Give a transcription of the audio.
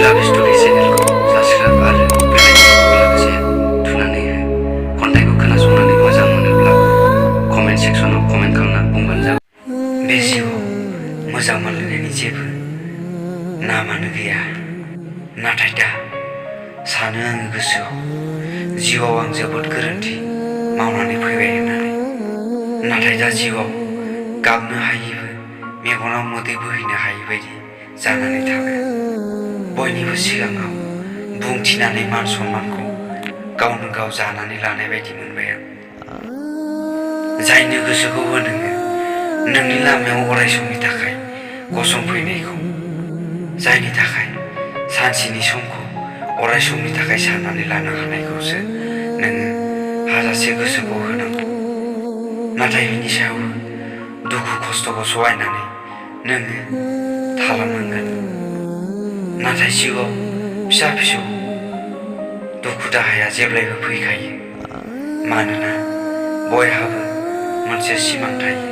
लाभ story चेनेलखौ subscribe आरो बेल आइकनखौ लोगोसे थुनानै हो। खन्थाइखौ खोनासंनानै मोजां मोनोब्ला कमेन्ट सेक्सनाव कमेन्ट खालामना बुंबानो जाबाय। बे जिउआव मोजां मोनलायनायनि जेबो नामानो गैया, नाथाय दा सानो आङो गोसोआव जिउआव आं जोबोद गोरोन्थि मावनानै फैबाय होननानै। नाथाय दा जिउआव गाबनो हायिबो मेगनाव मोदै बोहैनो हायि बायदि जानानै थाबाय। बयनिबो सिगाङाव बुंथिनानै मान सन्मानखौ गावनो गाव जानानै लानाय बायदि मोनबाय आं। जायनो गोसोखौ होनोङो नोंनि लामायाव अराय समनि थाखाय गसंफैनायखौ, जायनि थाखाय सानसेनि समखौ अराय समनि थाखाय साननानै लानो हानायखौसो नोङो हाजासे गोसोखौ होनांगौ। नाथाय बिनि सायावबो दुखु खस्थ'खौ सहायनानै नोङो थालांनांगोन। नाथाय जिउआव फिसा फिसौ दुखु दाहाया जेब्लायबो फैखायो, मानोना बयहाबो मोनसे सिमां थायो।